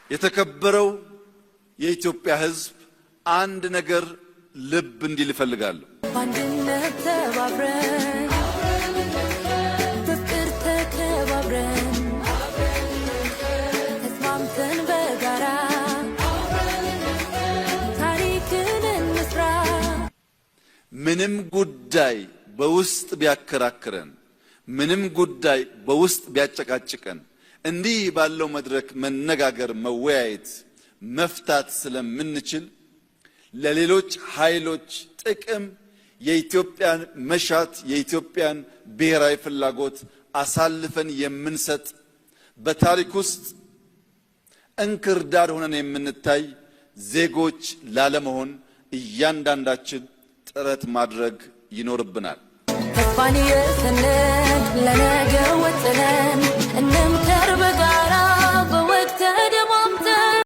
የተከበረው የኢትዮጵያ ሕዝብ አንድ ነገር ልብ እንዲል እፈልጋለሁ። በአንድነት ተባብረን፣ በፍቅር ተከባብረን፣ ተስማምተን በጋራ ታሪክን እንስራ። ምንም ጉዳይ በውስጥ ቢያከራክረን፣ ምንም ጉዳይ በውስጥ ቢያጨቃጭቀን፣ እንዲህ ባለው መድረክ መነጋገር፣ መወያየት፣ መፍታት ስለምንችል ለሌሎች ኃይሎች ጥቅም የኢትዮጵያን መሻት፣ የኢትዮጵያን ብሔራዊ ፍላጎት አሳልፈን የምንሰጥ፣ በታሪክ ውስጥ እንክርዳድ ሆነን የምንታይ ዜጎች ላለመሆን እያንዳንዳችን ጥረት ማድረግ ይኖርብናል። ተስፋን የሰነቅ ለነገ ወጥነን እንምከር።